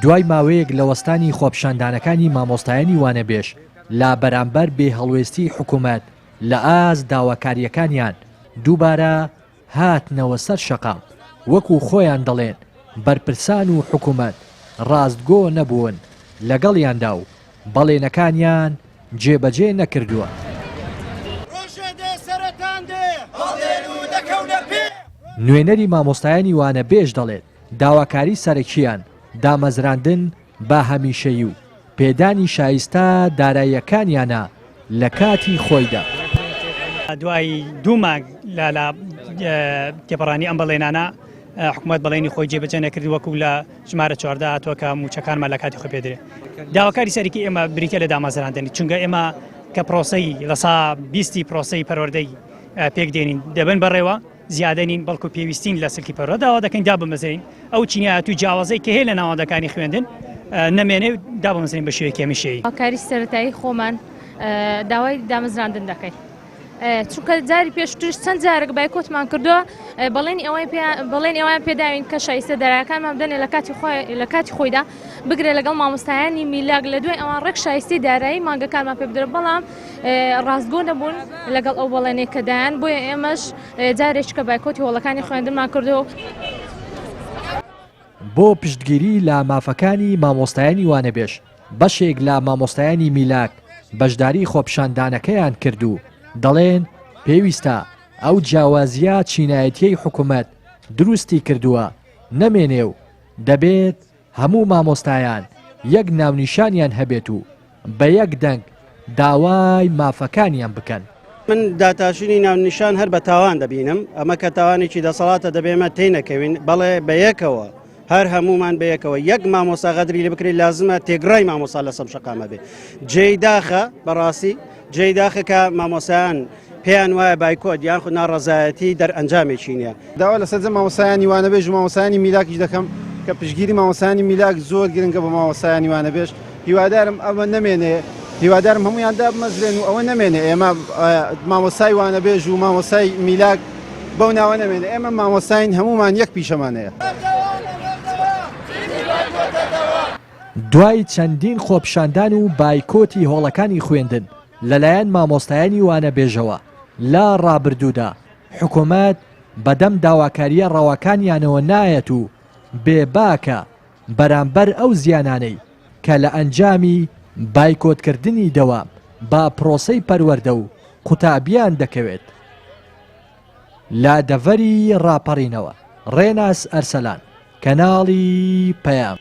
دوای ماوەیەک لە وەستانی خۆپیشاندانەکانی مامۆستایانی وانەبێژ لە بەرامبەر بێ هەڵوێستی حکومەت لە ئاست داواکارییەکانیان دووبارە هاتنەوە سەر شەقام، وەکو خۆیان دەڵێن بەرپرسان و حکومەت ڕاستگۆ نەبوون لەگەڵیاندا و بەڵێنەکانیان جێبەجێ نەکردووە. نوێنەری مامۆستایانی وانەبێژ دەڵێت، داواکاری سەرەکییان دامەزراندن بە هەمیشەیی و پێدانی شایستە داراییەکانیانە لە کاتی خۆیدا. دوای دوو مانگ لە تێپەڕانی ئەم بەڵێنانە حکوومەت بەڵێنی خۆی جێبەجێ نەکرد وەکو لە ژمارە 14 هاتووە کە موچەکانمان لە کاتی خۆی پێدرێ داواکاری سەرەکی ئێمە بریتە لە دامەزراندنی چونکە ئێمە کە پرۆسەی لەسا بیستی پرۆسەی پەروەردەی پێک دێنین دەبن بەڕێوە زیادە نین بەڵکو پێویستین لە سلکی پەروەردە داوا دەکەین دابمەزرێین ئەو چینایەت و جیاوازەی کە هەیە لە ناوەندەکانی خوێندن نەمێنێ و دابمەزرێین بە شێوەیەکی هەمیشەیی. هاوکاری سەرەتایی خۆمان داوای دامەزراندن دەکەین چونکە جاری پێشتریش چەند جارێک بایکۆتمان کردووە بەڵێنی ئەوەی بەڵێنی ئەویان پێداوین کە شایستە دارایەکانمان بدەنێ لە کاتی خۆی لە کاتی خۆیدا بگرە لەگەڵ مامۆستایانی میلاک لە دوای ئەوان ڕێک شایستەی دارایی مانگەکانمان پێ بدرێت بەڵام ڕاستگۆ نەبوون لەگەڵ ئەو بەڵێنەی کە دایان بۆیە ئێمەش جارێکیکە بایکۆتی هۆڵەکانی خوێندنمان کردو. بۆ پشتگیری لە مافەکانی مامۆستایانی وانەبێژ، بەشێک لە مامۆستایانی میلاک بەشداری خۆپیشاندانەکەیان کرد و دەڵێن، پێویستە ئەو جیاوازییە چینایەتییەی حکومەت دروستی کردووە نەمێنێ و دەبێت هەموو مامۆستایان یەک ناونیشانیان هەبێت و بە یەک دەنگ داوای مافەکانیان بکەن. من داتاشینی ناونیشان هەر بە تاوان دەبینم، ئەمە کە تاوانێکی دەسەڵاتە دەبێ ئێمە تێی نەکەوین، بەڵێ بە یەکەوە هەر هەموومان بە یەکەوە یەک مامۆستا غەدری لێ بکرێت لازمە تێگڕای مامۆستا لەسەر شەقامە بێ. جێی داخە بەڕاستی جێی داخە کە مامۆستایان پێیان وایە بایکۆت یان خود ناڕەزایەتی دەرئەنجامێکی نییە. داوا لە سەرجەم مامۆستایانی وانەبێژ و مامۆستایانی میلاکیش دەکەم کە پشتگیری مامۆستایانی میلاک زۆر گرنگە بۆ مامۆستایانی وانەبێژ هیوادارم ئەمە نەمێنێ هیوادارم هەمویان دابمەزرێن و ئەوە نەمێنێ ئێمە مامۆستای وانەبێژ و مامۆستای میلاک بەو ناوە نەمێنێ ئێمە مامۆستاین هەمومان یەک پیشەمان هەیە. دوای چەندین خۆپیشاندان و بایکۆتی هۆڵەکانی خوێندن لەلایەن مامۆستایانی وانەبێژەوە لە ڕابردوودا، حکومەت بەدەم داواکارییە ڕەواکانیانەوە نایەت و بێباکە بەرامبەر ئەو زیانانەی کە لە ئەنجامی بایکۆتکردنی دەوام بە پرۆسەی پەروەردە و قوتابیان دەکەوێت. لە دەڤەری ڕاپەڕینەوە، ڕێناس ئەرسەلان، کەناڵی پەیام.